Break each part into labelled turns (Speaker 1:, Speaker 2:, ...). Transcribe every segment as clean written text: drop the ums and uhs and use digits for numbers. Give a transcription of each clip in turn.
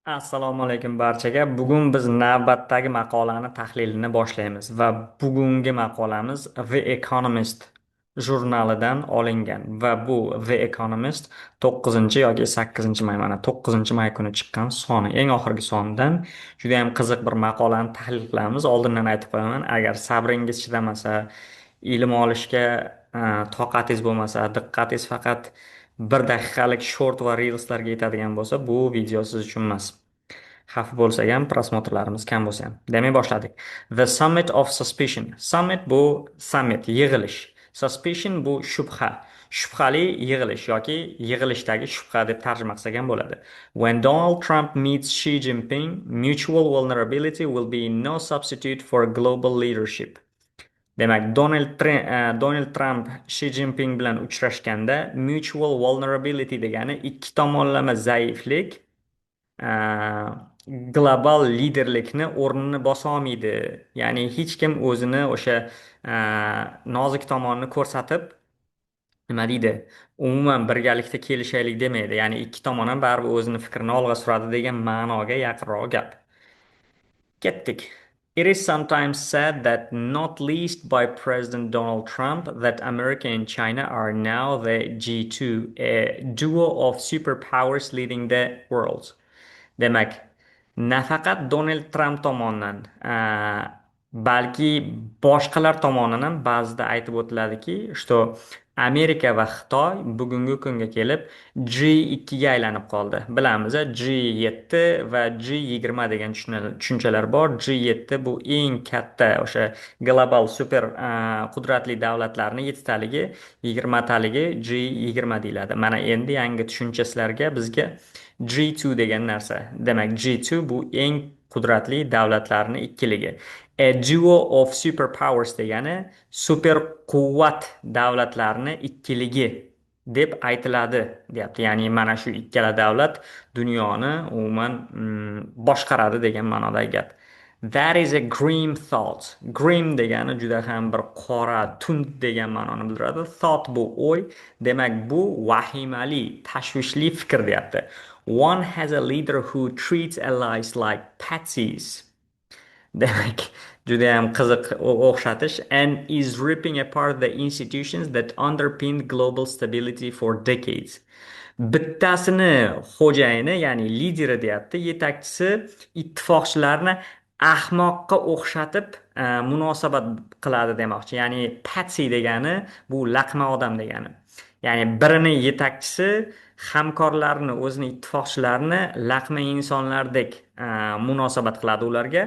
Speaker 1: Assalomu alaykum barchaga. Bugun biz navbatdagi maqolani tahlilini boshlaymiz va bugungi maqolamiz The Economist jurnalidan olingan va bu The Economist 9 yoki 8 may, mana, 9 may kuni chiqqan soni, eng oxirgi sonidan juda ham qiziq bir maqolani tahlil qilamiz. Oldindan aytib qo'yaman, agar sabringiz chidamasa, ilm olishga toqatingiz bo'lmasa, diqqatingiz faqat bir daqiqalik short va reelslarga yetadigan bo'lsa, bu video siz uchun emas. Xavf bo'lsa ham, просмотр larimiz kam bo'lsa ham. Demak, boshladik. The Summit of Suspicion. Summit bu summit, yig'ilish. Suspicion bu shubha. Shubhali yig'ilish yoki yig'ilishdagi shubha deb tarjima qilsak ham bo'ladi. When Donald Trump meets Xi Jinping, mutual vulnerability will be no substitute for global leadership. Demak, Donald Trump Xi Jinping bilan uchrashganda, mutual vulnerability degani ikki tomonlama zaiflik global liderlikni o'rnini bosolmaydi. Ya'ni hech kim o'zini o'sha nozik tomonini ko'rsatib, nima deydi, umuman birgalikda kelishaylik demaydi. Ya'ni ikki tomon ham baribir o'zini fikrini olg'a suradi degan ma'noga yaqinroq gap. Ketdik. It is sometimes said that, not least by President Donald Trump, that America and China are now the G2, a duo of superpowers leading the world. Demak, nafaqat Donald Trump tomonidan, balki boshqalar tomonidan ham ba'zida aytib o'tiladiki, что Amerika va Xitoy bugungi kunga kelib G2 ga aylanib qoldi. Bilamiz, G7 va G20 degan tushunchalar bor. G7 bu eng katta o'sha global super qudratli davlatlarni yettitaligi, 20taligi G20 deyiladi. Mana endi yangi tushuncha sizlarga, bizga G2 degan narsa. Demak, G2 bu eng qudratli davlatlarni ikkiligi. A duo of superpowers degani super quvvat davlatlarni ikkiligi deb aytiladi deyapti. Ya'ni mana shu ikkala davlat dunyoni umuman boshqaradi degan ma'nodagi gap. That is a grim thought. Grim degani juda ham bir qora, tund degan ma'noni bildiradi. Thought bu o'y. Demak, bu vahimali, tashvishli fikr deyapti. One has a leader who treats allies like patsies. Demak, juda ham qiziq o'xshatish. And is ripping apart the institutions that underpinned global stability for decades. Bittasini xo'jayini, ya'ni lideri deyapti, yetakchisi ittifoqchilarni ahmoqqa o'xshatib munosabat qiladi demoqchi. Ya'ni patsy degani bu laqma odam degani. Ya'ni birini yetakchisi hamkorlarini, o'zini ittifoqchilarini laqma insonlardek munosabat qiladi ularga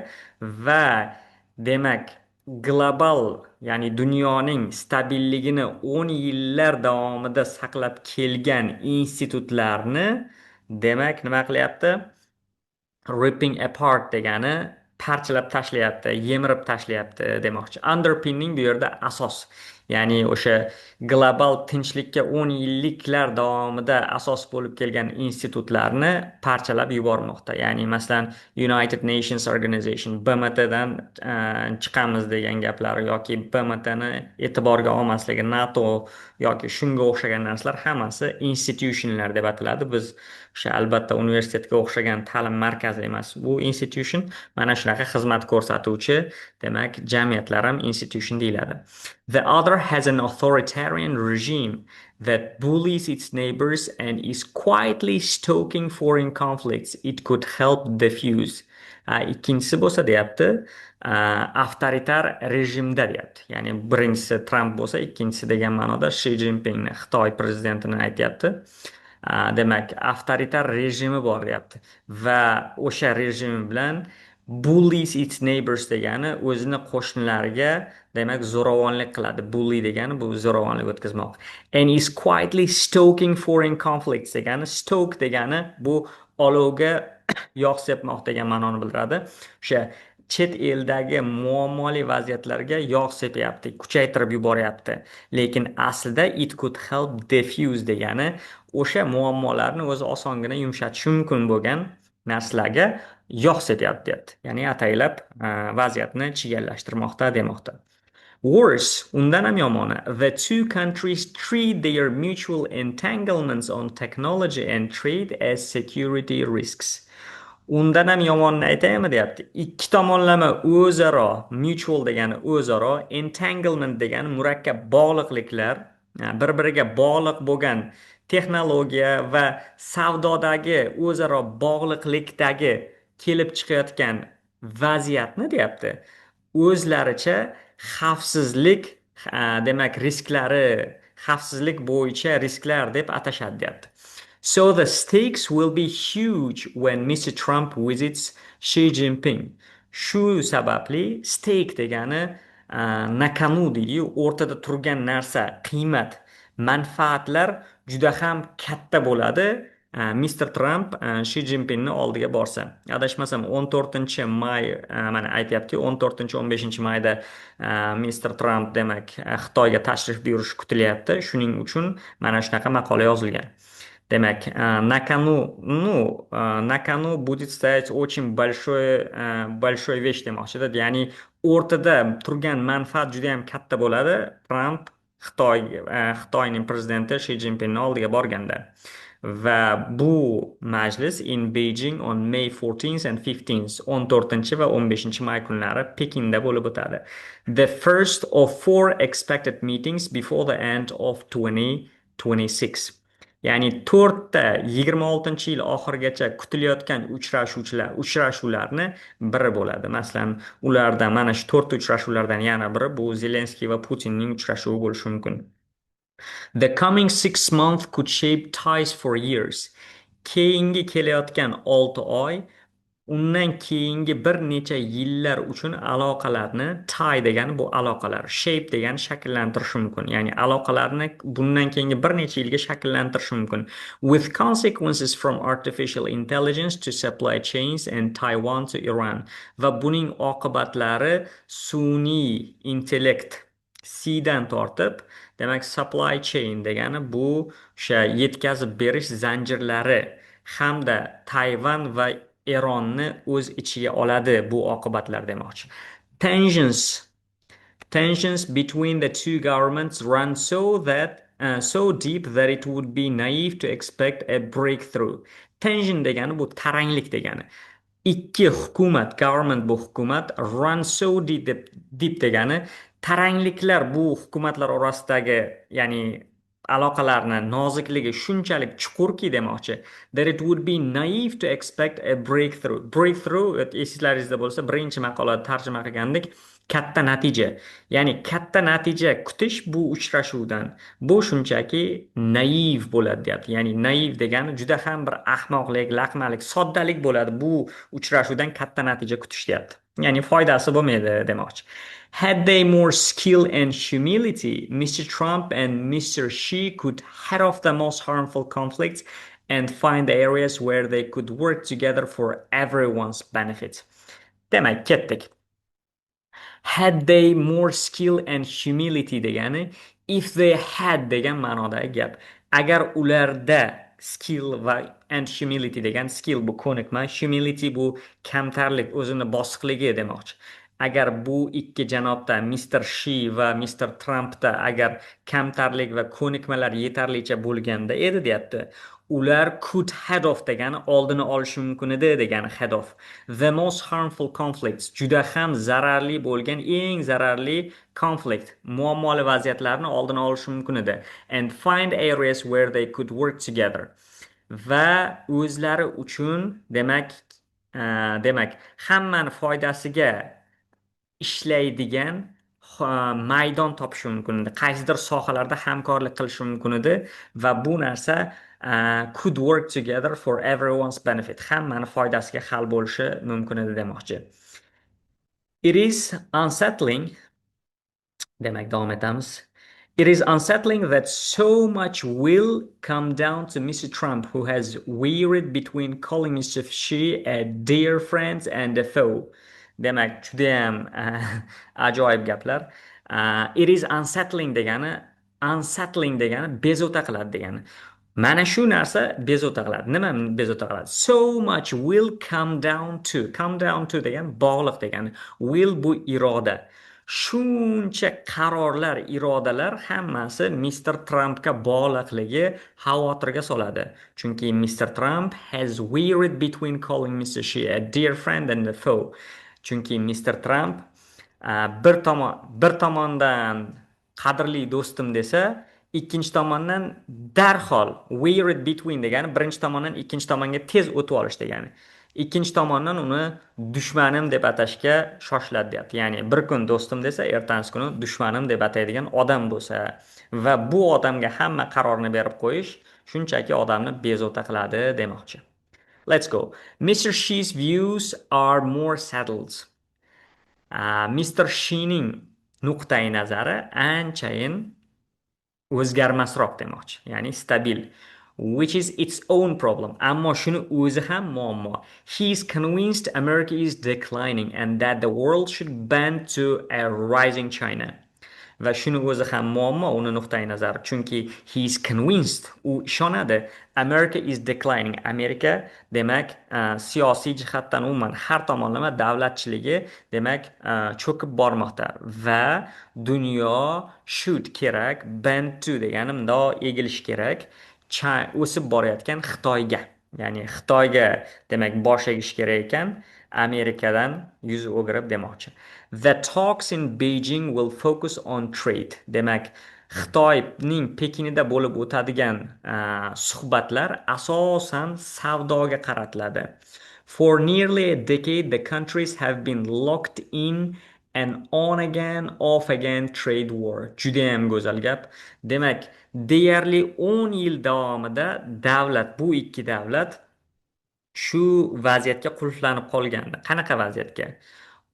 Speaker 1: va demak, global, ya'ni dunyoning stabilligini 10 yillar davomida saqlab kelgan institutlarni, demak, nima qilyapti? Ripping apart degani parchalab tashlayapti, yemirib tashlayapti demoqchi. Underpinning bu yerda asos. Ya'ni o'sha global tinchlikka 10 yilliklar davomida asos bo'lib kelgan institutlarni parchalab yubormoqda. Ya'ni masalan, United Nations Organization, BMTdan chiqamiz degan gaplari yoki BMTni e'tiborga olmasligi, NATO yoki shunga o'xshagan narsalar hammasi institutionlar deb ataladi. Biz o'sha albatta universitetga o'xshagan ta'lim markazi emas bu institution, mana shunaqa xizmat ko'rsatuvchi, demak, jamiyatlar ham institution deyiladi. The other has an authoritarian regime that bullies its neighbors and is quietly stoking foreign conflicts it could help defuse. Ikkinchisi bo'lsa deyapti, avtoritar rejimda deyapti. Ya'ni birinchisi Tramp bo'lsa, ikkinchisi degan ma'noda Shi Jinpingni, Xitoy prezidentini aytyapti. Demak, avtoritar rejimi bor deyapti va o'sha rejimi bilan bullies its neighbors degani o'zini qo'shnilariga, demak, zo'ravonlik qiladi. Bully degani bu zo'ravonlik o'tkazmoq. And is quietly stoking foreign conflicts degani, stoke degani bu olovga yog' sepmoq degan ma'noni bildiradi. O'sha chet eldagi muammoli vaziyatlarga yog' sepyapti, kuchaytirib yuboryapti. Lekin aslida it could help defuse degani o'sha muammolarni o'zi osongina yumshatishi mumkin bo'lgan narsalarga yog' sepyapti deyapti. Ya'ni ataylab vaziyatni chigallashtirmoqda demoqda. Worse, undan ham yomoni, the two countries treat their mutual entanglements on technology and trade as security risks. Undan ham yomonini aytaymi, deyapti. Ikki tomonlama o'zaro, mutual degani o'zaro, entanglement degani murakkab bog'liqliklar, bir-biriga bog'liq bo'lgan texnologiya va savdodagi o'zaro bog'liqlikdagi kelib chiqayotgan vaziyatni, deyapti, o'zlaricha xavfsizlik, demak, risklari, xavfsizlik bo'yicha risklar deb atashadi, deyapti. So the stakes will be huge when Mr. Trump visits Xi Jinping. Shu sababli stake degani на кону deydiyu, o'rtada turgan narsa, qiymat, manfaatlar juda ham katta bo'ladi. Mr. Trump Xi Jinpingni oldiga borsa. Adashmasam, 14 may, mana aytyapti, 14-15 mayda Mr. Trump, demak, Xitoyga tashrif buyurishi kutilyapti. Shuning uchun mana shunaqa maqola yozilgan. Demak, на кону, ну, на кону будет стоять очень большой, большой вещь demoqchida. Ya'ni o'rtada turgan manfaat juda ham katta bo'ladi. Tramp Xitoyning prezidenti Xi Jinpingni oldiga borganda. Va bu majlis in Beijing on May 14th and 15th, 14 va 15 may kunlari Pekinda bo'lib o'tadi. The first of four expected meetings before the end of 2026. Ya'ni to'rtta 26 yil oxirigacha kutilayotgan uchrashuvlarni biri bo'ladi. Masalan, ulardan, mana shu to'rtta uchrashuvlardan yana biri bu Zelenskiy va Putinning uchrashuvi bo'lishi mumkin. The coming 6 months could shape ties for years. Keyingi kelayotgan 6 oy undan keyingi bir necha yillar uchun aloqalarni, tie degani bu aloqalar, shape degani shakllantirishi mumkin. Ya'ni aloqalarni bundan keyingi bir necha yilga shakllantirishi mumkin. With consequences from artificial intelligence to supply chains and Taiwan to Iran. Va buning oqibatlari sun'iy intellekt sidan tortib, demak, supply chain degani bu o'sha yetkazib berish zanjirlari hamda Tayvan va Eronni o'z ichiga oladi bu oqibatlar demoqchi. Tensions between the two governments run so deep that it would be naive to expect a breakthrough. Tension degani bu taranglik degani. Ikki hukumat, government bu hukumat, run so deep, deep degani tarangliklar, bu hukumatlar orasidagi, ya'ni aloqalarni nozikligi shunchalik chuqurki demoqchi, that it would be naive to expect a breakthrough. Breakthrough, esinglaringizda bo'lsa, birinchi maqolada tarjima qilgandik, katta natija. Ya'ni katta natija kutish bu uchrashuvdan bu shunchaki naiv bo'ladi, deyapti. Ya'ni naiv degani juda ham bir ahmoqlik, laqmalik, soddalik bo'ladi bu uchrashuvdan katta natija kutish, deyapti. Ya'ni foydasi bo'lmaydi demoqchi. Had they more skill and humility, Mr. Trump and Mr. Xi could head off the most harmful conflicts and find the areas where they could work together for everyone's benefit. Demak, ketdik. Had they more skill and humility degani if they had degan ma'nodagi gap. Agar ularda skill va and humility degan, skill bu ko'nikma, humility bu kamtarlik, o'zini bosiqligi demoqchi. Agar bu ikki janobda, Mr. Xi va Mr. Trumpda agar kamtarlik va ko'nikmalar yetarlicha bo'lganda edi, deyapti. Ular could head off degani oldini olishi mumkin edi degani, head off. The most harmful conflicts, juda ham zararli bo'lgan, eng zararli conflict, muammoli vaziyatlarni oldini olishi mumkin edi. And find areas where they could work together. Va o'zlari uchun, demak, hammani foydasiga ishlaydigan maydon topishi mumkin edi. Qaysidir sohalarda hamkorlik qilishi mumkin edi va bu narsa could work together for everyone's benefit. Hammani foydasiga hal bo'lishi mumkin edi demoqchi. It is unsettling. Demak, davom etamiz. It is unsettling that so much will come down to Mr. Trump, who has veered between calling Mr. Xi a dear friend and a foe. Demak, judayam ajoyib gaplar. It is unsettling degani, unsettling degani bezovta qiladi degani. Mana shu narsa bezovta qiladi. Nima bezovta qiladi? So much will come down to. Come down to degan bog'liq degani. Will bu iroda. Shuncha qarorlar, irodalar hammasi Mr. Trampga bog'liqligi xavotirga soladi. Chunki Mr. Trump has veered between calling Mr. Xi a dear friend and a foe. Chunki Mr. Trump bir tomondan qadrli do'stim desa, ikkinchi tomondan darhol, veered between degani birinchi tomondan ikkinchi tomonga tez o'tib olish degani. Ikkinchi tomondan uni dushmanim deb atashga shoshiladi deyapti. Ya'ni bir kun do'stim desa, ertasi kuni dushmanim deb ataydigan odam bo'lsa va bu odamga hamma qarorni berib qo'yish shunchaki odamni bezovta qiladi demoqchi. Let's go. Mr. Xi's views are more settled. Mr. Xining nuqtai nazari anchayin o'zgarmasroq demoqchi, ya'ni stabil, which is its own problem. Ammo shuni o'zi ham muammo. He is convinced America is declining and that the world should bend to a rising China. Va shuni o'zi ham muammo uni nuqtai nazari, chunki he is convinced, u ishonadi, America is declining, Amerika demak siyosiy jihatdan, umuman har tomonlama davlatchiligi demak cho'kib bormoqda va dunyo should kerak, bend to degani mundoq egilishi kerak o'sib borayotgan Xitoyga, ya'ni Xitoyga demak bosh egish kerak ekan, Amerikadan yuz o'girib demoqchi. The talks in Beijing will focus on trade. Demak, Xitoyning Pekinida bo'lib o'tadigan suhbatlar asosan savdoga qaratiladi. For nearly a decade, the countries have been locked in an on again, off again trade war. Judayam go'zal gap. Demak, deyarli 10 yil davomida davlat, bu ikki davlat shu vaziyatga qulflanib qolgandi. Qanaqa vaziyatga?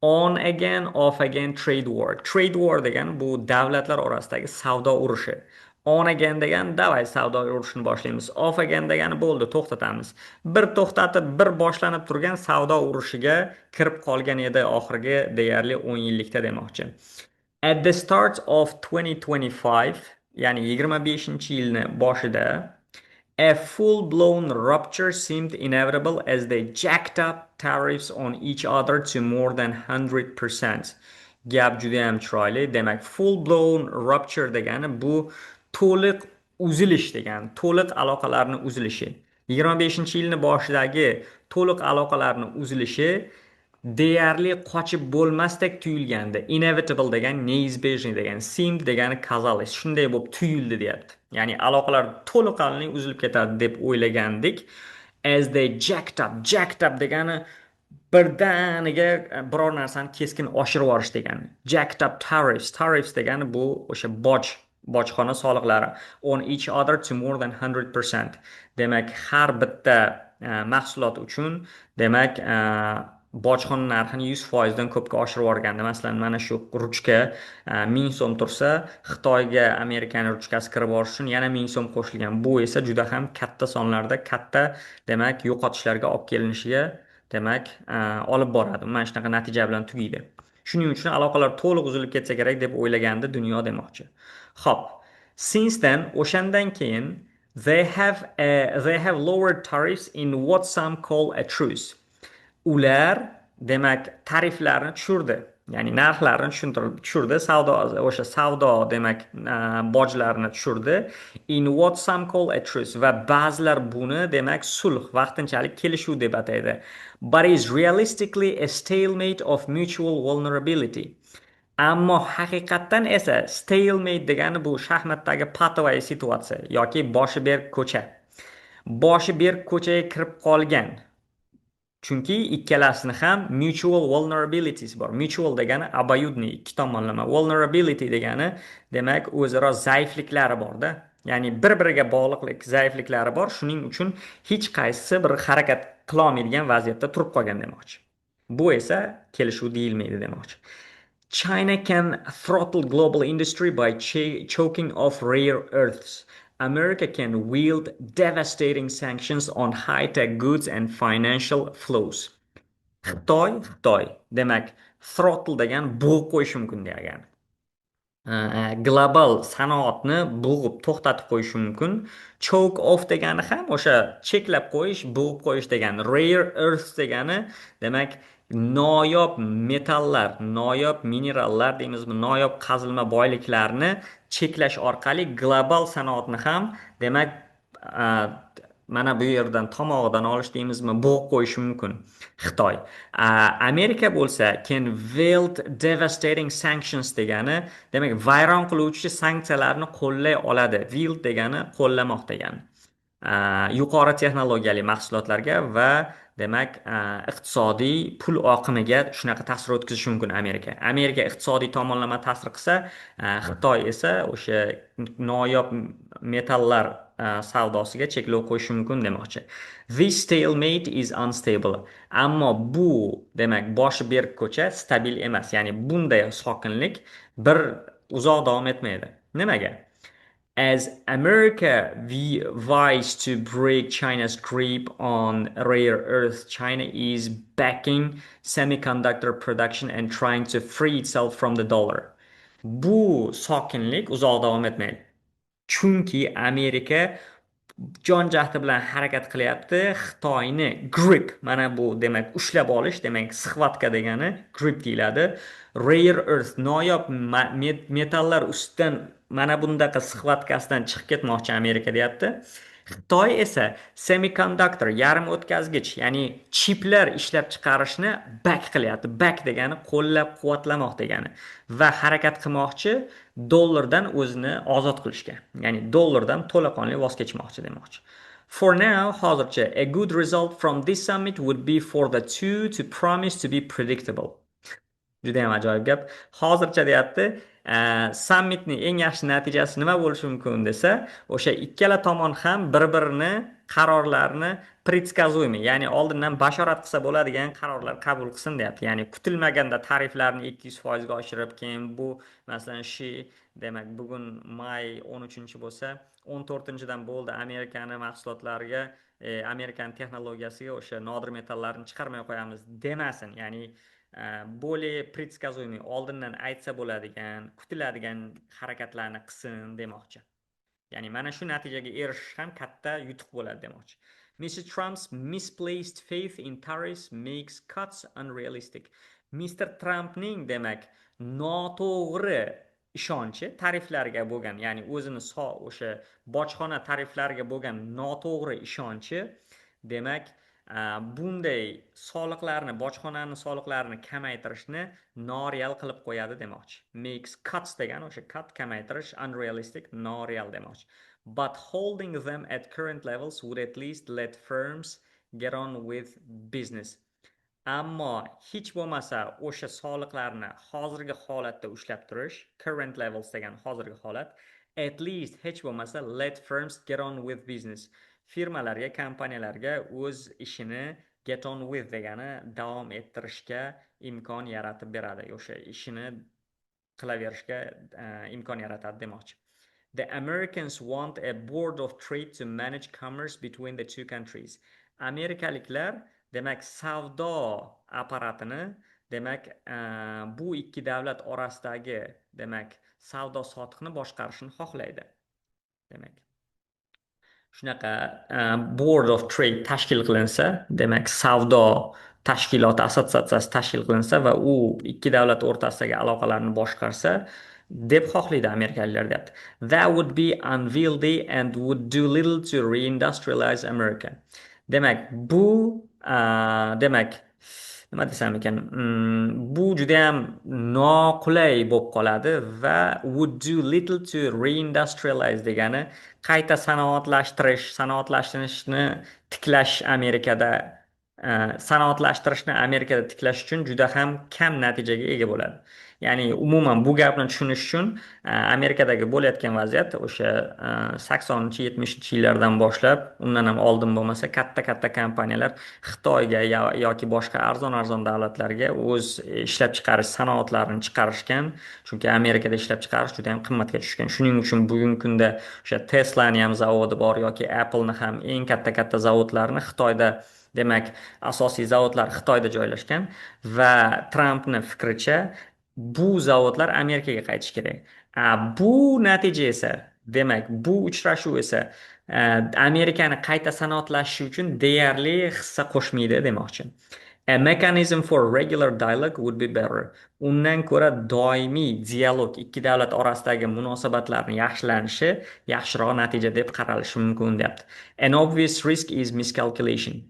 Speaker 1: On again, off again trade war. Trade war degani bu davlatlar orasidagi savdo urushi. On again degani давай savdo urushini boshlaymiz. Off again degani bo'ldi, to'xtatamiz. Bir to'xtatib, bir boshlanib turgan savdo urushiga kirib qolgan edi oxirgi deyarli 10 yillikda demoqchi. At the start of 2025, ya'ni 25-yilni boshida, a full-blown rupture seemed inevitable as they jacked up tariffs on each other to more than 100%. Gap juda ham chiroyli. Demak, full-blown rupture degani bu to'liq uzilish degani, to'liq aloqalarni uzilishi. 25-yilni boshidagi to'liq aloqalarni uzilishi deyarli qochib bo'lmasdek tuyulgandi. Inevitable degani неизбежный degani, seemed degani казалось, shunday bo'lib tuyuldi deyapti. Ya'ni aloqalar to'laqonli uzilib ketadi deb o'ylagandik. As they jacked up, jacked up degani birdaniga biror narsani keskin oshirib yuborish degani. Jacked up tariffs, tariffs degani bu o'sha boj, bojxona soliqlari, on each other to more than 100%. Demak, har bitta mahsulot uchun demak bojxona narxini 100% dan ko'pga oshirib yuborgandi. Masalan, mana shu ruchka 1000 so'm tursa, Xitoyga Amerikani ruchkasi kirib borish uchun yana 1000 so'm qo'shilgan. Bu esa juda ham katta sonlarda katta demak yo'qotishlarga olib kelinishiga demak olib boradi. Mana shunaqa natija bilan tugaydi. Shuning uchun aloqalar to'liq uzilib ketsa kerak deb o'ylagandi dunyo demoqchi. Xo'p, since then, o'shandan keyin, they have lowered tariffs in what some call a truce. Ular demak tariflarni tushirdi, ya'ni narxlarni tushirdi, savdo, o'sha savdo demak bojlarni tushirdi, in what some call a truce, va ba'zilar buni demak sulh, vaqtinchalik kelishuv deb ataydi, but is realistically a stalemate of mutual vulnerability. Ammo haqiqatdan esa, stalemate degani bu shaxmatdagi патовая ситуация yoki boshi berk ko'cha, boshi berk ko'chaga kirib qolgan, chunki ikkalasini ham mutual vulnerabilities bor. Mutual degani обоюдный, ikki tomonlama, vulnerability degani demak o'zaro zaifliklari borda, ya'ni bir biriga bog'liqlik zaifliklari bor. Shuning uchun hech qaysisi bir harakat qilolmaydigan vaziyatda turib qolgan demoqchi. Bu esa kelishuv deyilmaydi demoqchi. China can throttle global industry by choking off rare earths. America can wield devastating sanctions on high-tech goods and financial flows. Xitoy demak throttle degan bo'g'ib qo'yishi mumkin degan. Global sanoatni bo'g'ib, to'xtatib qo'yishi mumkin. Choke off degani ham o'sha cheklab qo'yish, bo'g'ib qo'yish degani. Rare earths degani, demak, noyob metallar, noyob minerallar deymizmi, noyob qazilma boyliklarni cheklash orqali global sanoatni ham, demak, mana bu yerdan tomog'idan olish deymizmi, bo'g'ib qo'yishi mumkin Xitoy. Amerika bo'lsa can wield devastating sanctions degani, demak, vayron qiluvchi sanksiyalarni qo'llay oladi. Wield degani qo'llamoq degani. Yuqori texnologiyali mahsulotlarga va, demak, iqtisodiy pul oqimiga shunaqa ta'sir o'tkazishi mumkin Amerika. Amerika iqtisodiy tomonlama ta'sir qilsa, Xitoy esa o'sha noyob metallar savdosiga cheklov qo'yishi mumkin demoqchi. This stalemate is unstable. Ammo bu, demak, boshi berk ko'cha stabil emas. Ya'ni bunday sokinlik bir uzoq davom etmaydi. Nimaga? As America vies to break China's grip on rare earth, China is backing semiconductor production and trying to free itself from the dollar. Bu sokinlik uzoq davom etmaydi. Chunki Amerika jon jahdi bilan harakat qilyapti Xitoyni grip, mana bu, demak, ushlab olish, demak, схватка degani grip deyiladi. Rare earth, noyob metallar ustidan mana bundaqa схватка sidan chiqib ketmoqchi Amerika deyapti. Xitoy esa semiconductor, yarim o'tkazgich, ya'ni chiplar ishlab chiqarishni back qilyapti. Back degani qo'llab quvvatlamoq degani va harakat qilmoqchi dollardan o'zini ozod qilishga, ya'ni dollardan to'laqonli voz kechmoqchi demoqchi. For now, hozircha, a good result from this summit would be for the two to promise to be predictable. Judayam ajoyib gap. Hozircha deyapti, sammitning eng yaxshi natijasi nima bo'lishi mumkin desa, o'sha ikkala tomon ham bir-birini qarorlarini предсказуемый, ya'ni oldindan bashorat qilsa bo'ladigan qarorlar qabul qilsin deyapti. Ya'ni kutilmaganda tariflarni 200% ga oshirib, keyin bu, masalan, Shi, demak, bugun may 13 bo'lsa, 14-dan bo'ldi, Amerikani mahsulotlariga, Amerikani texnologiyasiga o'sha nodir metallarni chiqarmay qo'yamiz demasin. Ya'ni более предсказуемый, oldindan aytsa bo'ladigan, kutiladigan harakatlarni qilsin demoqchi. Ya'ni mana shu natijaga erishish ham katta yutuq bo'ladi demoqchi. Mr. Trump's misplaced faith in tariffs makes cuts unrealistic. Mr. Trumpning, demak, noto'g'ri ishonchi tariflarga bo'lgan, ya'ni o'zini o'sha bojxona tariflariga bo'lgan noto'g'ri ishonchi, demak, bunday soliqlarni, bojxonani soliqlarini kamaytirishni noreal qilib qo'yadi demoqchi. Makes cuts degani o'sha cut kamaytirish, unrealistic noreal demoqchi. But holding them at current levels would at least let firms get on with business. Ammo hech bo'lmasa o'sha soliqlarni hozirgi holatda ushlab turish, current levels degan hozirgi holat, at least hech bo'lmasa let firms get on with business. Firmalarga, kompaniyalarga o'z ishini get on with degani davom ettirishga imkon yaratib beradi. O'sha ishini qilaverishga imkon yaratadi demoqchi. The Americans want a board of trade to manage commerce between the two countries. Amerikaliklar, demak, savdo apparatini, demak, bu ikki davlat orasidagi, demak, savdo sotiqni boshqarishni xohlaydi. Demak, shunaqa board of trade tashkil qilinsa, demak, savdo tashkiloti, assotsiatsiyasi tashkil qilinsa va u ikki davlat o'rtasidagi aloqalarni boshqarsa deb xohlaydi amerikaliklar deyapti. That would be unwieldy and would do little to reindustrialize America. Demak, bu demak, nima desam ekan, bu judayam noqulay bo'lib qoladi va would do little to reindustrialize degani qayta sanoatlashtirish, sanoatlashtirishni tiklash Amerikada, sanoatlashtirishni Amerikada tiklash uchun juda ham kam natijaga ega bo'ladi. Ya'ni umuman bu gapni tushunish uchun Amerikadagi bo'layotgan vaziyat o'sha 80, 70-yillardan boshlab, undan ham oldin bo'lmasa, katta-katta kompaniyalar Xitoyga yoki boshqa arzon-arzon davlatlarga o'z ishlab chiqarish sanoatlarini chiqarishgan. Chunki Amerikada ishlab chiqarish juda ham qimmatga tushgan. Shuning uchun bugungi kunda o'sha Teslani ham zavodi bor yoki Apple'ni ham eng katta-katta zavodlarini Xitoyda, demak, asosiy zavodlar Xitoyda joylashgan va Trampni fikricha, bu zavodlar Amerikaga qaytishi kerak. Bu natija esa, demak, bu uchrashuv esa Amerikani qayta sanoatlashishi uchun deyarli hissa qo'shmaydi demoqchi. A mechanism for regular dialogue would be better. Undan ko'ra doimiy dialog, ikki davlat orasidagi munosabatlarni yaxshilanishi yaxshiroq natija deb qaralishi mumkin deyapti. An obvious risk is miscalculation.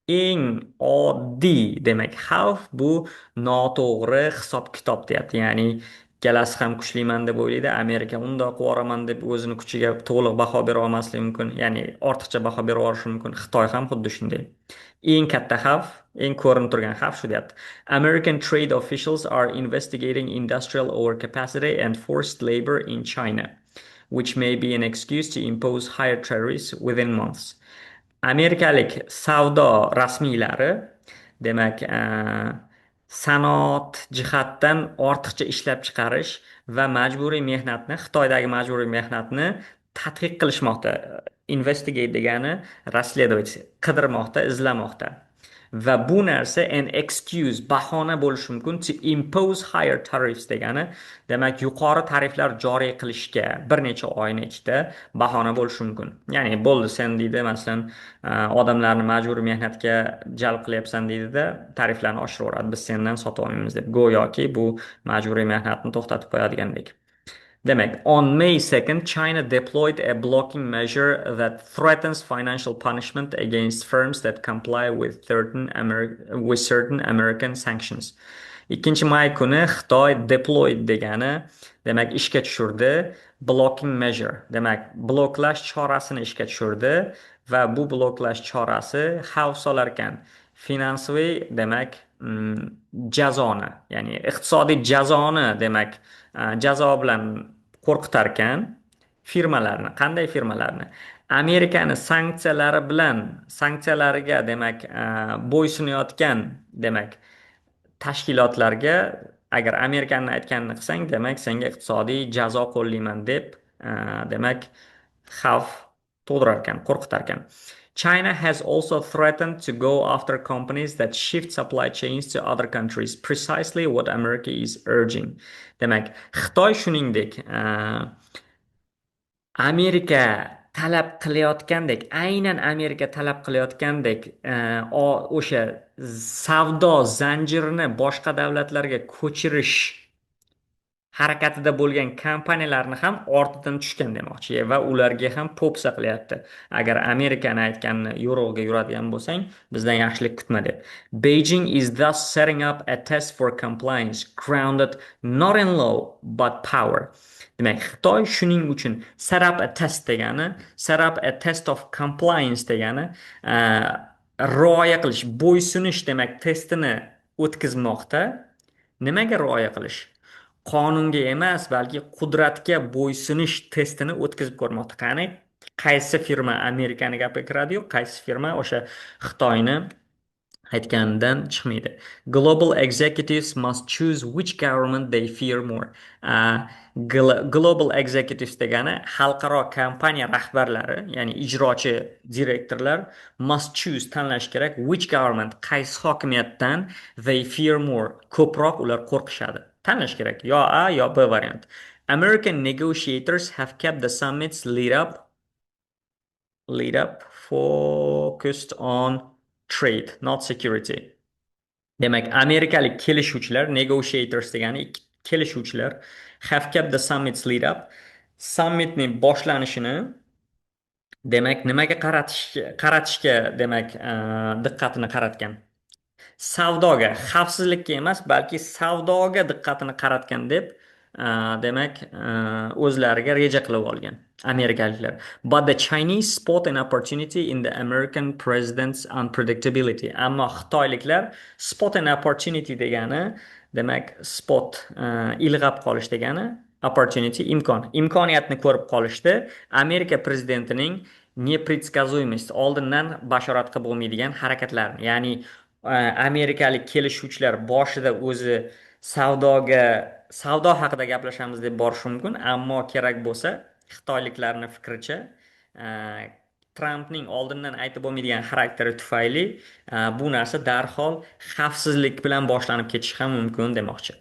Speaker 1: Eng oddiy, demak, xavf bu noto'g'ri hisob-kitob deyapti. Ya'ni ikkalasi ham kuchliman deb o'ylaydi. Amerika undoq qilib yuboraman deb o'zini kuchiga to'liq baho bera olmasligi mumkin. Ya'ni ortiqcha baho berib yuborishi mumkin. Xitoy ham xuddi shunday. Eng katta xavf, eng ko'rinib turgan xavf shu deyapti. American trade officials are investigating industrial overcapacity and forced labor in China, which may be an excuse to impose higher tariffs within months. Amerikalik savdo rasmiylari, demak, sanoat jihatdan ortiqcha ishlab chiqarish va majburiy mehnatni, Xitoydagi majburiy mehnatni tadqiq qilishmoqda. Investigate degani расследовать, qidirmoqda, izlamoqda. Va bu narsa an excuse, bahona bo'lishi mumkin, to impose higher tariffs degani, demak, yuqori tariflar joriy qilishga bir necha oyni ichida bahona bo'lishi mumkin. Ya'ni bo'ldi, sen deydi, masalan, odamlarni majburiy mehnatga jalb qilyapsan deydida, tariflarni oshiraveradi, biz sendan sotib olmaymiz deb. Go'yoki bu majburiy mehnatni to'xtatib qo'yadigandek. Demak, on May 2nd, China deployed a blocking measure that threatens financial punishment against firms that comply with certain American sanctions. 2 may kuni Xitoy deployed degani, demak, ishga tushirdi, blocking measure, demak, bloklash chorasini ishga tushirdi va bu bloklash chorasi xavf solar ekan finansiy, demak, jazoni, ya'ni iqtisodiy jazoni, demak, jazo bilan qo'rqitarkan firmalarni. Qanday firmalarni? Amerikani sanksiyalari bilan, sanksiyalariga, demak, bo'ysunayotgan, demak, tashkilotlarga, agar Amerikani aytganini qilsang, demak, senga iqtisodiy jazo qo'llayman deb, demak, xavf tug'dirar ekan, qo'rqitar ekan. China has also threatened to go after companies that shift supply chains to other countries, precisely what America is urging. Demak, Xitoy shuningdek, Amerika talab qilayotgandek, aynan Amerika talab qilayotgandek, o'sha savdo zanjirini boshqa davlatlarga ko'chirish harakatida bo'lgan kompaniyalarni ham ortidan tushgan demoqchi va ularga ham po'pisa qilyapti. Agar Amerikani aytganini yo'rig'iga yuradigan bo'lsang, bizdan yaxshilik kutma deb. Beijing is thus setting up a test for compliance grounded not in law but power. Demak, Xitoy shuning uchun set up a test degani, set up a test of compliance degani, rioya qilish, bo'ysunish, demak, testini o'tkazmoqda. Nimaga rioya qilish? Qonunga emas, balki qudratga bo'ysunish testini o'tkazib ko'rmoqda. Qani, qaysi firma Amerikani gapiga kiradi-yu, qaysi firma o'sha Xitoyni aytganidan chiqmaydi. Global executives must choose which government they fear more. Global executives degani xalqaro kompaniya rahbarlari, ya'ni ijrochi direktorlar, must choose, tanlash kerak, which government, qaysi hokimiyatdan, they fear more, ko'proq ular qo'rqishadi. Tanlash kerak. Yo A yo B variant. American negotiators have kept the summit's lead up focused on trade, not security. Demak, amerikalik kelishuvchilar, negotiators degani kelishuvchilar, have kept the summit's lead up. Summitning boshlanishini, demak, nimaga qaratishga, demak, diqqatini qaratgan. Savdoga, xavfsizlikka emas, balki savdoga diqqatini qaratgan deb, demak, o'zlariga reja qilib olgan amerikaliklar. But the Chinese spot an opportunity in the American president's unpredictability. Ammo xitoyliklar spot an opportunity degani, demak, spot ilg'ab qolish degani, opportunity imkon. Imkoniyatni ko'rib qolishdi. Amerika prezidentining непредсказуемость, oldindan bashorat qilib bo'lmaydigan harakatlarni, ya'ni amerikalik kelishuvchilar boshida o'zi savdoga, savdo haqida gaplashamiz deb borishi mumkin, ammo kerak bo'lsa, xitoyliklarni fikricha, Trampning oldindan aytib bo'lmaydigan xarakteri tufayli bu narsa darhol xavfsizlik bilan boshlanib ketishi ham mumkin demoqchi.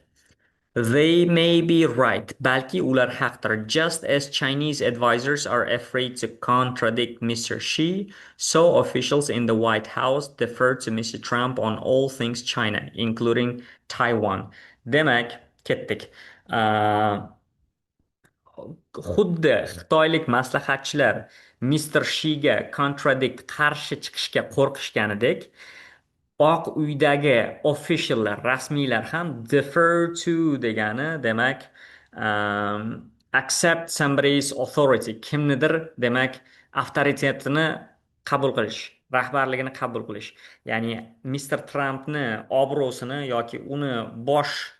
Speaker 1: They may be right. Balki ular haqdir. Just as Chinese advisors are afraid to contradict Mr. Xi, so officials in the White House defer to Mr. Trump on all things China, including Taiwan. Demak, ketdik. Xuddi xitoylik maslahatchilar Mr. Xiga contradict, qarshi chiqishga qo'rqishganidek, Oq uydagi officiallar, rasmiylar ham defer to degani, demak, accept somebody's authority, kimnidir, demak, avtoritetini qabul qilish, rahbarligini qabul qilish. Ya'ni Mr. Trampni obro'sini yoki uni bosh,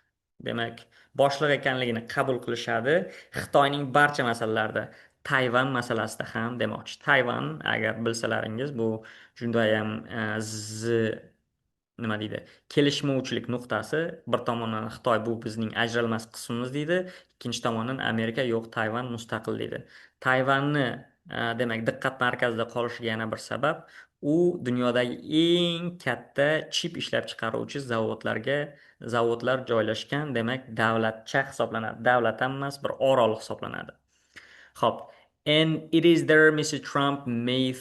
Speaker 1: demak, boshliq ekanligini qabul qilishadi Xitoyning barcha masalalarida. Tayvan masalasida ham demoqchi. Tayvan, agar bilsalaringiz, bu judayam nima deydi, kelishmovchilik nuqtasi. Bir tomondan Xitoy "Bu bizning ajralmas qismimiz" deydi, ikkinchi tomondan Amerika "Yo'q, Tayvan mustaqil" deydi. Tayvanni demak, diqqat markazida qolishiga yana bir sabab, u dunyodagi eng katta chip ishlab chiqaruvchi zavodlar joylashgan, demak, davlatcha hisoblanadi. Davlat ham emas, bir orol hisoblanadi. Xo'p. And it is there Mr. Trump may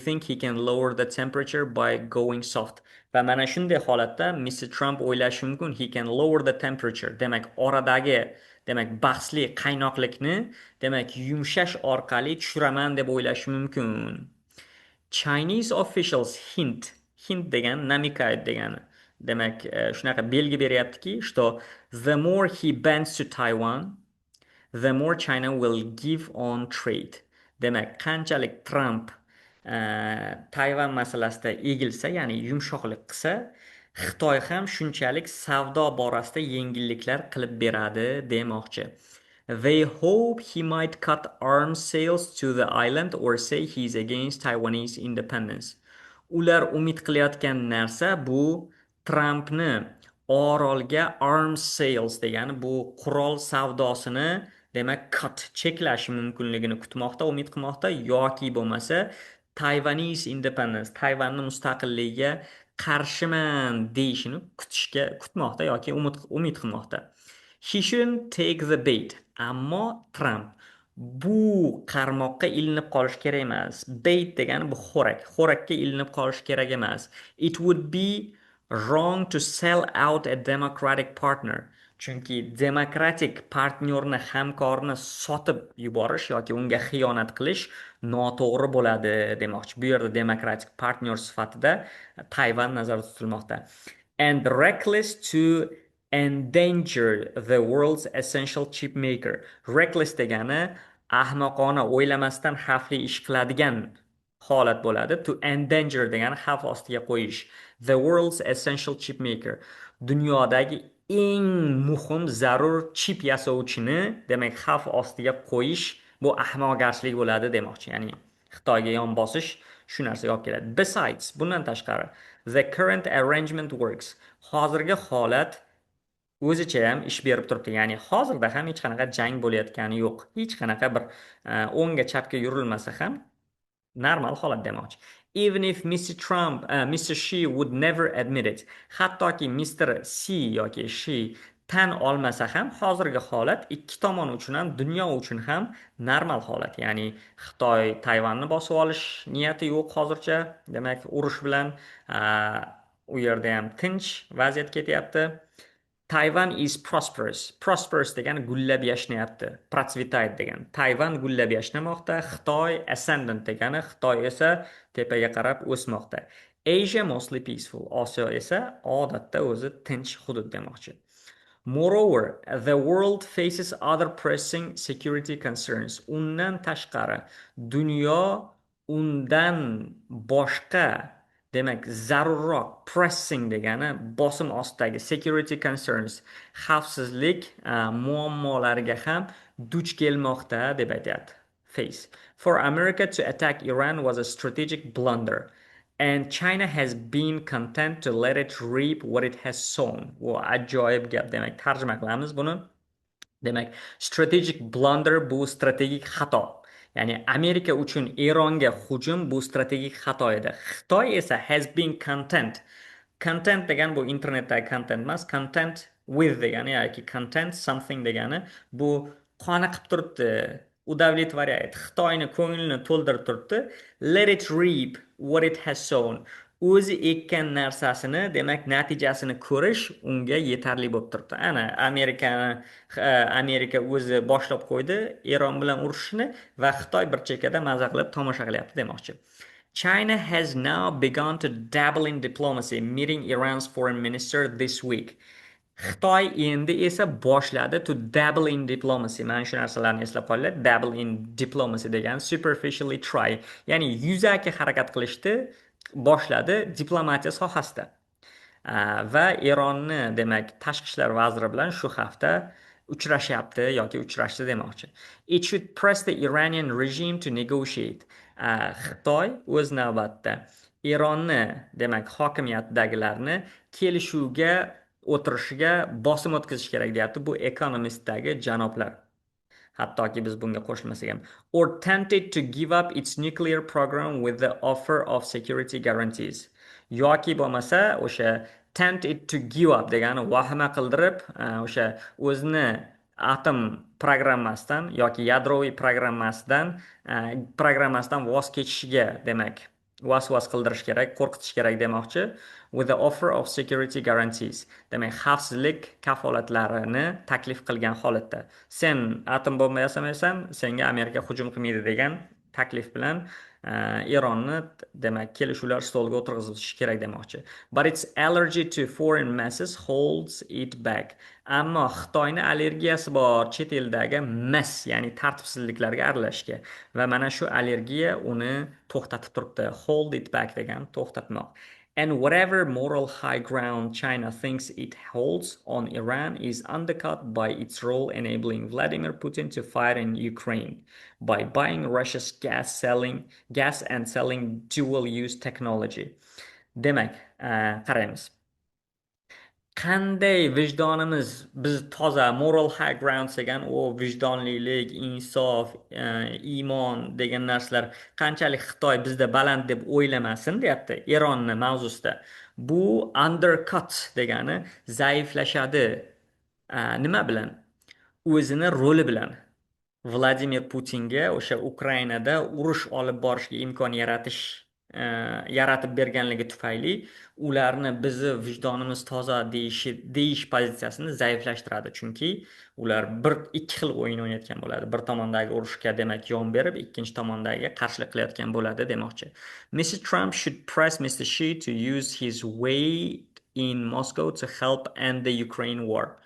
Speaker 1: think he can lower the temperature by going soft. Va mana shunday holatda Mr. Trump o'ylashi mumkin, he can lower the temperature. Demak, oradagi, demak, bahsli qaynoqlikni, demak, yumshash orqali tushiraman deb o'ylashi mumkin. Chinese officials hint, hint degan намекает degani. Demak, shunaqa belgi beryaptiki, что the more he bends to Taiwan, the more China will give on trade. Demak, qanchalik Trump Tayvan masalasida egilsa, ya'ni yumshoqlik qilsa, Xitoy ham shunchalik savdo borasida yengilliklar qilib beradi demoqchi. They hope he might cut arms sales to the island or say he's against Taiwanese independence. Ular umid qilayotgan narsa bu Trampni orolga arms sales degani bu qurol savdosini, demak, cut, cheklashi mumkinligini kutmoqda, umid qilmoqda yoki bo'lmasa Taiwanese independence, Tayvanni mustaqilligiga qarshiman deyishini kutmoqda yoki umid qilmoqda. He shouldn't take the bait. Ammo Tramp bu qarmoqqa ilinib qolish kerak emas. Bait degani bu xo'rak. Xo'rakka ilinib qolish kerak emas. It would be wrong to sell out a democratic partner. Chunki demokratik partnyorni, hamkorni sotib yuborish yoki unga xiyonat qilish noto'g'ri bo'ladi demoqchi. Bu yerda demokratik partnyor sifatida Tayvan nazarda tutilmoqda. And reckless to endanger the world's essential chip maker. Reckless degani ahmoqona, o'ylamasdan xavfli ish qiladigan holat bo'ladi. To endanger degani xavf ostiga qo'yish. The world's essential chip maker. Dunyodagi eng muhim, zarur chip yasovchini, demak, xavf ostiga qo'yish bu ahmoqgarchilik bo'ladi demoqchi. Ya'ni Xitoyga yon bosish shu narsaga olib keladi. Besides, bundan tashqari, the current arrangement works. Hozirgi holat o'zicha ham ish berib turibdi. Ya'ni hozirda ham hech qanaqa jang bo'layotgani yo'q. Hech qanaqa bir o'ngga chapga yurilmasa ham normal holat demoqchi. Even if Mr. Trump, Mr. Xi would never admit it. Hattoki Mr. Xi yoki Xi tan olmasa ham, hozirgi holat ikki tomon uchun ham, dunyo uchun ham normal holat. Ya'ni Xitoy Tayvanni bosib olish niyati yo'q hozircha. Demak, urush bilan u yerda ham tinch vaziyat ketyapti. Taiwan is prosperous. Prosperous degani gullab yashnayapti. Процветает degani. Tayvan gullab yashnamoqda. Xitoy ascendant degani Xitoy esa tepaga qarab o'smoqda. Asia mostly peaceful. Osiyo esa odatda o'zi tinch hudud demoqchi. Moreover, the world faces other pressing security concerns. Undan tashqari, dunyo undan boshqa, demak, zarurroq, pressing degani bosim ostidagi, security concerns, xavfsizlik muammolariga ham duch kelmoqda deb aytyapti. Face. For America to attack Iran was a strategic blunder, and China has been content to let it reap what it has sown. Bu ajoyib gap. Demak, tarjima qilamiz buni. Demak, strategic blunder bu strategik xato. Ya'ni Amerika uchun Eronga hujum bu strategik xato edi. Xitoy esa has been content. Content degan bu internetdagi content emas, content With degani yoki content something degani, bu qoniqib turibdi, удовлетворяет, Xitoyni ko'nglini to'ldirib turibdi. Let it reap what it has sown, o'zi ekkan narsasini, demak, natijasini ko'rish unga yetarli bo'lib turibdi. Ana Amerikani, Amerika o'zi boshlab qo'ydi Eron bilan urushishni va Xitoy bir chekkada maza qilib tomosha qilyapti demoqchi. China has now begun to dabble in diplomacy, meeting Iran's foreign minister this week. Xitoy endi esa boshladi to dabble in diplomacy. Mana shu narsalarni eslab qolinglar. Dabble in diplomacy degan superficially try, ya'ni yuzaki harakat qilishni boshladi diplomatiya sohasida. Va Eronni, demak, tashqi ishlar vaziri bilan shu hafta uchrashyapti yoki uchrashdi demoqchi. It should press the Iranian regime to negotiate. Xitoy o'z navbatida Eronni, demak, hokimiyatidagilarni kelishuvga o'tirishiga bosim o'tkazish kerak deyapti bu Economistdagi janoblar. Hattoki biz bunga qo'shilmasak ham. Or tempted to give up its nuclear program with the offer of security guarantees. Yoki bo'lmasa o'sha tempted to give up degani vahima qildirib, o'sha o'zini atom programmasidan yoki yadroviy programmasidan voz kechishiga, demak, vasvas qildirish kerak, qo'rqitish kerak demoqchi. With the offer of security guarantees. Demak, xavfsizlik kafolatlarini taklif qilgan holatda. Sen atom bomba yasamaysan, senga Amerika hujum qilmaydi degan taklif bilan Eronni, demak, kelishuvlar stoliga o'tirg'izish kerak demoqchi. But its allergy to foreign messes holds it back. Ammo Xitoyni allergiyasi bor chet eldagi mess, ya'ni tartibsizliklarga aralashishga va mana shu allergiya uni to'xtatib turibdi. Hold it back degan to'xtatmoq. And whatever moral high ground China thinks it holds on Iran is undercut by its role enabling Vladimir Putin to fight in Ukraine by buying Russia's gas and selling dual use technology. Demak, qaraymiz. Qanday vijdonimiz biz toza, moral high ground degan u vijdonlilik, insof, iymon degan narsalar qanchalik Xitoy bizda baland deb o'ylamasin deyapti Eronni mavzusida. Bu undercut degani zaiflashadi. Nima bilan? O'zini roli bilan. Vladimir Putinga o'sha Ukrainada urush olib borishga imkon yaratib berganligi tufayli ularni bizni vijdonimiz toza deyish pozitsiyasini zaiflashtiradi, chunki ular bir ikki xil o'yin o'ynayotgan bo'ladi: bir tomondagi urushga, demak, yon berib, ikkinchi tomondagi qarshilik qilayotgan bo'ladi demoqchi. Mr. Trump should press Mr. Xi to use his weight in Moscow to help end the Ukraine war.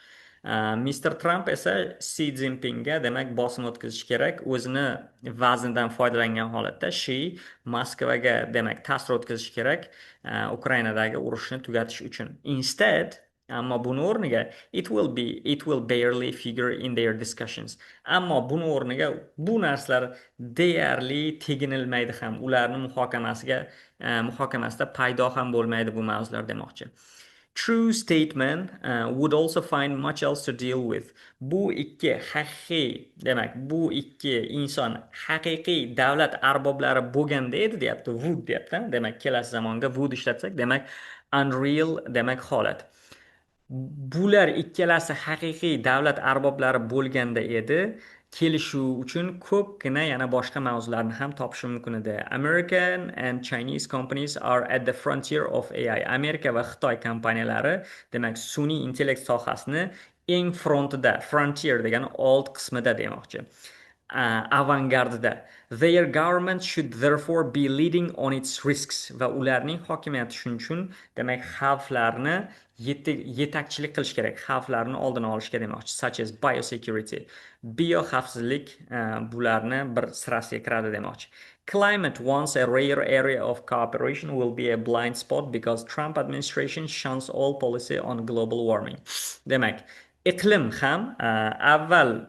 Speaker 1: Mr. Trump esa Si Szinpinga, demak, bosim o'tkazish kerak, o'zini vaznidan foydalangan holatda Shi Moskvaga, demak, ta'sir o'tkazish kerak Ukrainadagi urushni tugatish uchun. Instead, ammo buni o'rniga, it will barely figure in their discussions. Ammo buni o'rniga bu narsalar deyarli teginilmaydi ham, ularni muhokamasida paydo ham bo'lmaydi bu mavzular demoqchi. True statesmen would also find much else to deal with. Bu ikki haqiqiy, demak, bu ikki inson haqiqiy davlat arboblari bo'lganda edi deyapti, would deyapti. Demak, kelasi zamonga would ishlatsak, demak, unreal, demak, holat. Bular ikkalasi haqiqiy davlat arboblari bo'lganda edi, kelishuv uchun ko'pgina yana boshqa mavzularni ham topish mumkin edi. American and Chinese companies are at the frontier of AI. Amerika va Xitoy kompaniyalari, demak, sun'iy intellekt sohasini eng frontida, frontier degani old qismida demoqchi. Avangardida. Their government should therefore be leading on its risks, va ularning hokimiyati shuning uchun, demak, xavflarni yetakchilik qilish kerak, xavflarni oldini olishga demoqchi, such as biosecurity. Bio xavfsizlik bularni bir sirasiga kiradi demoqchi. Climate, once a rare area of cooperation, will be a blind spot because Trump administration shuns all policy on global warming. Demak, iqlim ham avval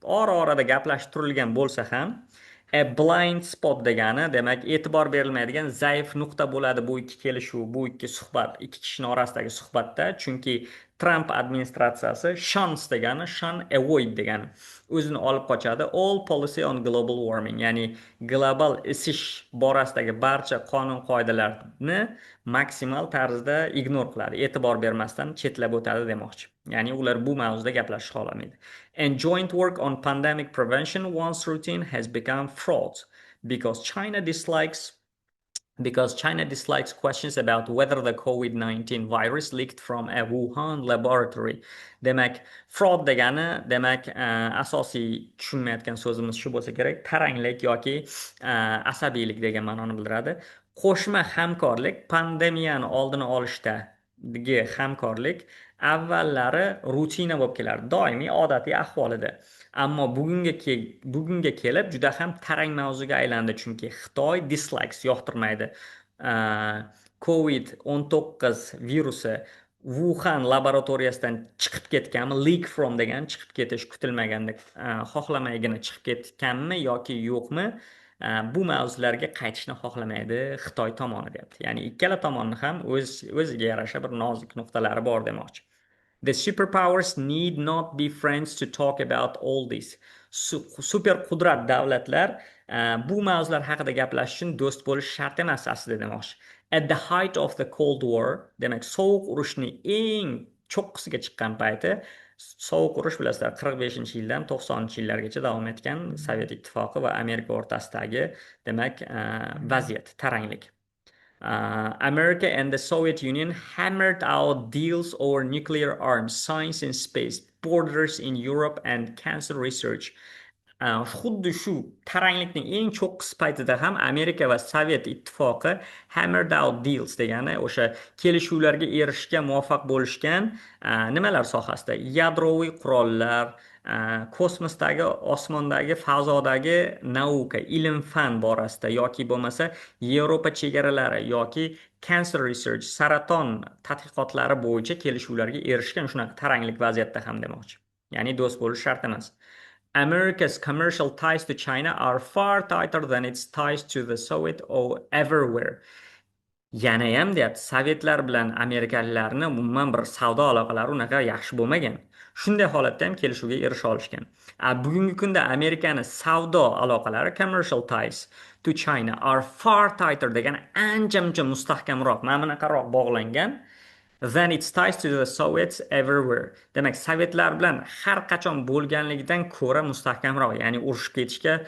Speaker 1: ora-orada gaplashib turilgan bo'lsa ham, a blind spot degani, demak, e'tibor berilmaydigan zaif nuqta bo'ladi bu ikki kelishuv, bu ikki suhbat, ikki kishini orasidagi suhbatda, chunki Tramp administratsiyasi shuns degani, shun, avoid degani, o'zini olib qochadi all policy on global warming, ya'ni global isish borasidagi barcha qonun qoidalarni maksimal tarzda ignore qiladi, e'tibor bermasdan chetlab o'tadi demoqchi. Ya'ni ular bu mavzuda gaplashishni xohlamaydi. And joint work on pandemic prevention, once routine, has become fraught because China dislikes questions about whether the COVID-19 virus leaked from a Wuhan laboratory. Demak, fraught degani, demak, asosiy tushunmayotgan so'zimiz shu bo'lsa kerak, taranglik yoki asabiylik degan ma'noni bildiradi. Qo'shma hamkorlik, pandemiyani oldini olishdagi hamkorlik avvallari rutina bo'lib kelardi, doimiy odatiy ahvol edi. Ammo bugunga kelib juda ham tarang mavzuga aylandi, chunki Xitoy dislikes, yoqtirmaydi. COVID-19 virusi Wuhan laboratoriyasidan chiqib ketganmi, leak from degan chiqib ketish, kutilmaganda, xohlamaygina chiqib ketganmi yoki yo'qmi, bu mavzularga qaytishni xohlamaydi Xitoy tomoni deyapti. Ya'ni ikkala tomonni ham o'z o'ziga yarasha bir nozik nuqtalari bor demoqchi. The superpowers need not be friends to talk about all this. Super qudrat davlatlar bu mavzular haqida gaplashish uchun do'st bo'lish shart emas aslida demoqchi. At the height of the Cold War, demak, sovuq urushning eng cho'qqisiga chiqqan payti, sovuq urush, bilasizlar, 45-yildan 90-yillargacha davom etgan Sovet Ittifoqi va Amerika o'rtasidagi, demak, vaziyat, taranglik. America and the Soviet Union hammered out deals over nuclear arms, science in space, borders in Europe and cancer research. Xuddi shu taranglikning eng cho'qqisi paytida ham Amerika va Sovet Ittifoqi hammered out deals degani o'sha kelishuvlarga erishishga muvaffaq bo'lishgan. Nimalar sohasida? Yadroviy qurollar, kosmosdagi, osmondagi, fazodagi наука, ilm fan borasida yoki bo'lmasa Yevropa chegaralari yoki cancer research, saraton tadqiqotlari bo'yicha kelishuvlarga erishgan shunaqa taranglik vaziyatda ham demoqchi. Ya'ni do'st bo'lish shart emas. America's commercial ties to China are far tighter than its ties to the Soviet or ever were. Yanayam deyapti, sovetlar bilan amerikaliklarni umuman bir savdo aloqalari unaqa yaxshi bo'lmagan. Shunday holatda ham kelishuvga erisha olishgan. A bugungi kunda Amerikani savdo aloqalari, commercial ties to China are far tighter degani ancha muncha mustahkamroq, mana bunaqaroq bog'langan than its ties to the Soviets ever were. Demak, sovetlar bilan har qachon bo'lganligidan ko'ra mustahkamroq, ya'ni urushib ketishga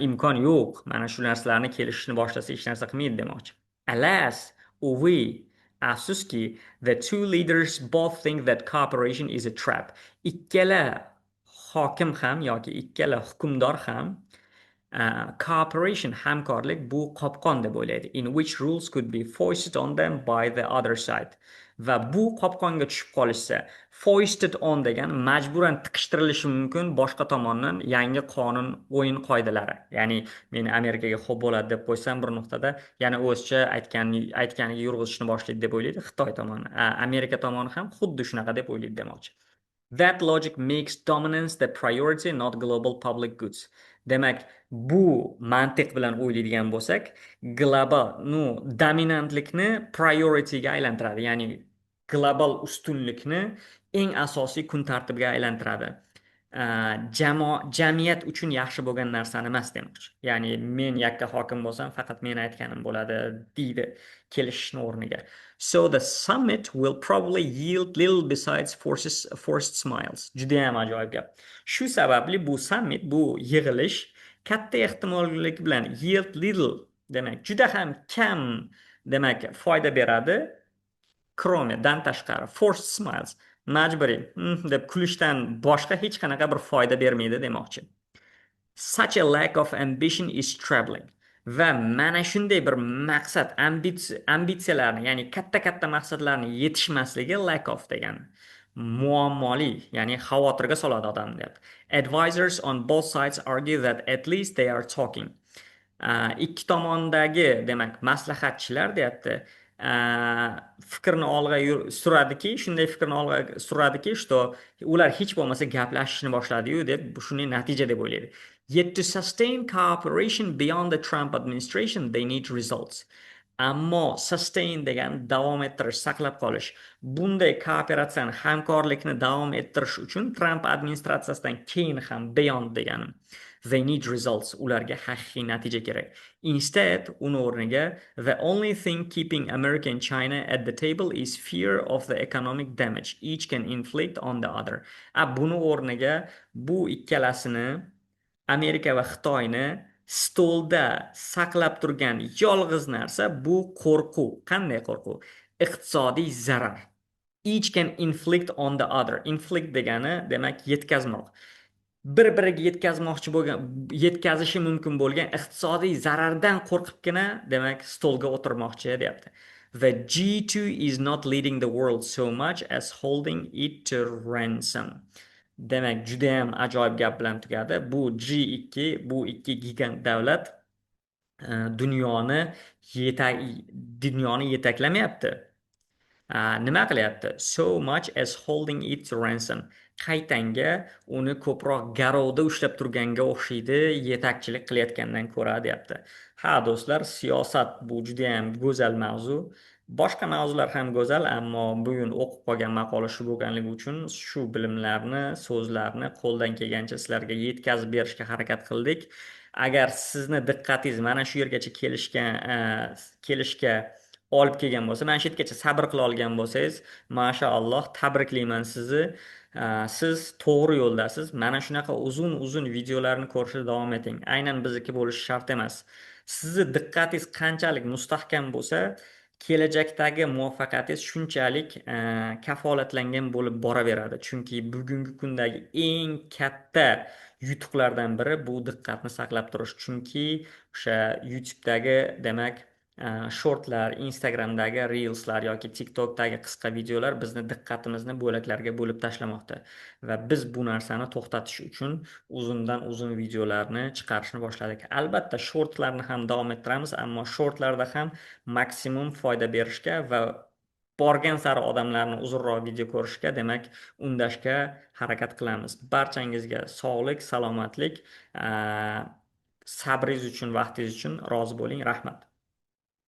Speaker 1: imkon yo'q. Mana shu narsalarni kelishishni boshlasa, hech narsa qilmaydi demoqchi. Alas, увы, afsuski, the two leaders both think that cooperation is a trap. Ikkala hokim ham yoki ikkala hukmdor ham cooperation, hamkorlik bu qopqon deb o'ylaydi, in which rules could be foisted on them by the other side. Va bu qopqonga tushib qolishsa, foisted on degan majburan tiqishtirilishi mumkin boshqa tomondan yangi qonun, o'yin qoidalari. Ya'ni men Amerikaga xo'p bo'ladi deb qo'ysam, bir nuqtada yana o'zicha aytganiga yurg'izishni boshlaydi deb o'ylaydi Xitoy tomoni. Amerika tomoni ham xuddi shunaqa deb o'ylaydi demoqchi. That logic makes dominance the priority, not global public goods. Demak, bu mantiq bilan o'ylaydigan bo'lsak, global, ну, dominantlikni priorityga aylantiradi, ya'ni global ustunlikni eng asosiy kun tartibiga aylantiradi. Jamoa, jamiyat uchun yaxshi bo'lgan narsani emas demoqchi. Ya'ni men yakka hokim bo'lsam, faqat men aytganim bo'ladi deydi kelishishni o'rniga. So the summit will probably yield little besides forced smiles. Judayam ajoyib gap. Shu sababli bu summit, bu yig'ilish katta ehtimollik bilan yield little, demak, juda ham kam, demak, foyda beradi, кроме, dan tashqari, forced smiles, majburiy deb kulishdan boshqa hech qanaqa bir foyda bermaydi demoqchi. Such a lack of ambition is troubling. Va mana shunday bir maqsad, ambitsiyalarni, ya'ni katta katta maqsadlarni yetishmasligi, lack of degani muammoli, ya'ni xavotirga soladi odamni deyapti. Advisors on both sides argue that at least they are talking. Ikki tomondagi, demak, maslahatchilar deyapti, fikrni olg'a suradiki, shunday fikrni olg'a suradiki, что ular hech bo'lmasa gaplashishni boshladiyu deb shuni natija deb o'ylaydi. Yet to sustain cooperation beyond the Trump administration, they need results. Ammo sustain degani davom ettirish, saqlab qolish. Bunday kooperatsiyani, hamkorlikni davom ettirish uchun Tramp administratsiyasidan keyin ham, beyond deganim. They need results. Ularga haqiqiy natija kerak. Instead, uni o'rniga, the only thing keeping America and China at the table is fear of the economic damage each can inflict on the other. A buni o'rniga bu ikkalasini, Amerika va Xitoyni stolda saqlab turgan yolg'iz narsa bu qo'rquv. Qanday qo'rquv? Iqtisodiy zarar. Each can inflict on the other. Inflict degani, demak, yetkazmoq. Bir-biriga yetkazmoqchi bo'lgan, yetkazishi mumkin bo'lgan iqtisodiy zarardan qo'rqibgina, demak, stolga o'tirmoqchi deyapti. The G2 is not leading the world so much as holding it to ransom. Demak, judayam ajoyib gap bilan tugadi. Bu G2, bu ikki gigant davlat dunyoni yetaklamayapti. Nima qilyapti? So much as holding it to ransom. Qaytanga uni ko'proq garovda ushlab turganga o'xshaydi, yetakchilik qilayotgandan ko'ra, deyapti. Ha, do'stlar, siyosat bu judayam go'zal mavzu. Boshqa mavzular ham go'zal, ammo bugun o'qib qolgan maqola shu bo'lganligi uchun shu bilimlarni, so'zlarni qo'ldan kelgancha sizlarga yetkazib berishga harakat qildik. Agar sizni diqqatingiz mana shu yergacha kelishga olib kelgan bo'lsa, mana shu yergacha sabr qila olgan bo'lsangiz, mashaalloh, tabriklayman sizni. Siz to'g'ri yo'ldasiz. Mana shunaqa uzun-uzun videolarni ko'rishda davom eting. Aynan bizniki bo'lishi shart emas. Sizni diqqatingiz qanchalik mustahkam bo'lsa, kelajakdagi muvaffaqiyatingiz shunchalik kafolatlangan bo'lib boraveradi. Chunki bugungi kundagi eng katta yutuqlardan biri bu diqqatni saqlab turish. Chunki o'sha YouTube'dagi, demak, shortlar, Instagramdagi reelslar yoki TikTokdagi qisqa videolar bizni diqqatimizni bo'laklarga bo'lib tashlamoqda va biz bu narsani to'xtatish uchun uzundan uzun videolarni chiqarishni boshladik. Albatta, shortlarni ham davom ettiramiz, ammo shortlarda ham maksimum foyda berishga va borgan sari odamlarni uzunroq video ko'rishga, demak, undashga harakat qilamiz. Barchangizga sog'lik, salomatlik, sabringiz uchun, vaqtingiz uchun rozi bo'ling. Rahmat.